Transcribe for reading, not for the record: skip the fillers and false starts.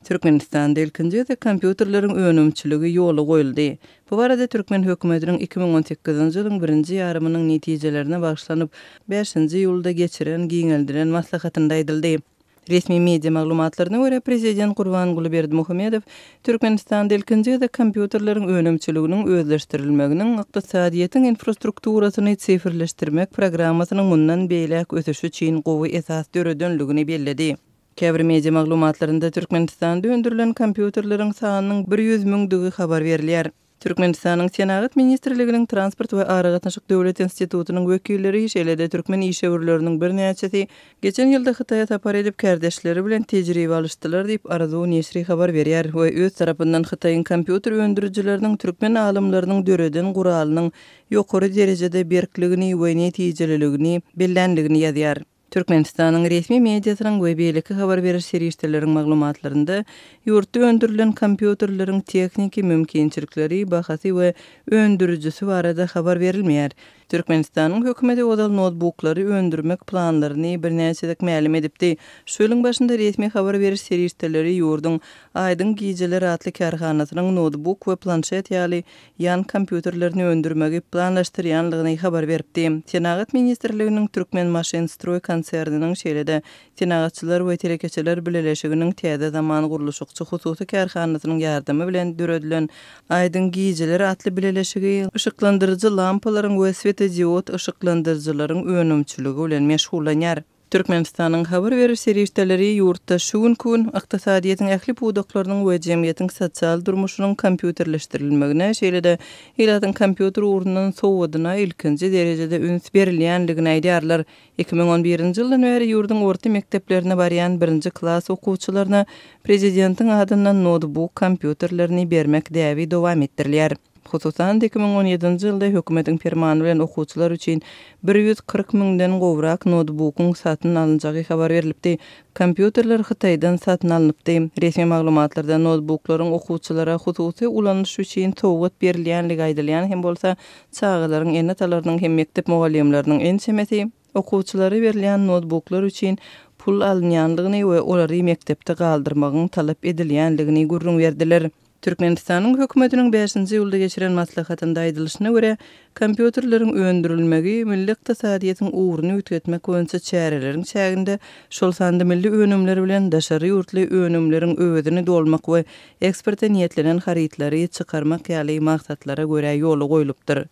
Türkmenistanda ilkinji gezek kompýuterleriň önümçiligi ýola goýuldy. Bu barada türkmen hökümetiniň 2018-nji ýylyň birinji ýarymynyň netijelerine bagyşlanyp, bäşinji iýulda geçiren giňeldilen maslahatynda aýdyldy. Resmi media maglumatlaryna görä, prezident Gurbanguly Berdimuhamedow Türkmenistanda ilkinji gezek kompýuterleriň önümçiliginiň özleşdirilmeginiň ykdysadyýetiň infrastrukturasyny sifrleşdirmek programmasynyň mundan beýläk ösüşi üçin gowy esas döredenligini belledi. Käbir media maglumatlarynda Türkmenistanda öndürilen kompýuterleriň sanynyň 100 müňdügi habar berilýär. Türkmenistanyň Senagat ministrliginiň Transport we aragatnaşyk döwlet institutynyň wekilleri, şeýle-de türkmen işewürleriniň birnäçesi geçen ýylda Hytaýa sapar edip, kärdeşleri bilen tejribe alyşdylar diýip, Arzuw neşiri habar berýär we öz tarapyndan Hytaýyň kompýuter öndürijileriniň türkmen alymlarynyň döreden guralynyň ýokary derejede berkligini we netijeliligini belländigini ýazýar. Türkmenistanyň resmi mediasynyň we beýleki habar beriş serişdeleriň maglumatlarynda ýurtda öndürilen kompýuterleriň tehniki mümkinçilikleri, bahasy we öndürijisi barada habar berilmeýär. Türkmenistanyň hökümeti ozal noutbuklary öndürmek planlaryny birnäçe gezek mälim edipdi. Şu ýylyň başynda resmi habar beriş serişdeleri ýurduň Aýdyň gijeler atly kärhanasynyň noutbuk we planşet ýaly ýan kompýuterlerini öndürmegi planlaşdyrýanlygyny habar beripdi. Senagat ministrliginiň Türkmenmaşynstroý konserniniň, şeýle-de Senagatçylar we telekeçiler bileleşiginiň Täze zaman gurluşykçy hususy kärhanasynyň ýardamy bilen döredilen Aýdyň gijeler atly bileleşigi yşyklandyryjy lampalaryň we swetodiod yşyklandyryjylaryň önümçiligi bilen meşgullanýar. Türkmenistanyň habar beriş serişdeleri ýurtda şu günki gün ykdysadyýetiň ähli pudaklarynyň we jemgyýetiň sosial durmuşynyň kompýuterleşdirilmegine, şeýle-de ilatyň kompýuter ugrundan sowadyna ilkinji derejede üns berilýändigini aýdýarlar. 2011-nji ýyldan bäri ýurduň orta mekdeplerine barýan birinji klas okuwçylaryna prezidentiň adyndan noutbuk kompýuterlerini bermek däbi dowam etdirilýär. Hususan-da, 2017-nji ýylda hökümetiň permany bilen okuwçylar üçin 140 müňden gowrak noutbukyň satyn alynjagy habar berlipdi. Kompýuterler Hytaýdan satyn alnypdy. Resmi maglumatlarda noutbuklaryň okuwçylara hususy ulanyş üçin sowgat berilýänligi aýdylýan hem bolsa, çagalaryň ene-atalarynyň hem mekdep mugallymlarynyň ençemesi okuwçylara berilýän noutbuklar üçin pul alynýanlygyny we olary mekdepde galdyrmagyň talap edilýänligini gürrüň berdiler. Türkmenistanyň Hökümetiniň bäşinji iýulda geçiren maslahatynda aýdylyşyna görä, kompýuterleriň öndürilmegi milli ykdysadyýetiň ugruny üýtgetmek boýunça çäreleriň çäginde, şol sanda milli önümler bilen daşary ýurtly önümleriň öwezini dolmak we eksporta niýetlenen harytlary çykarmak ýaly maksatlara görä ýola goýlupdyr.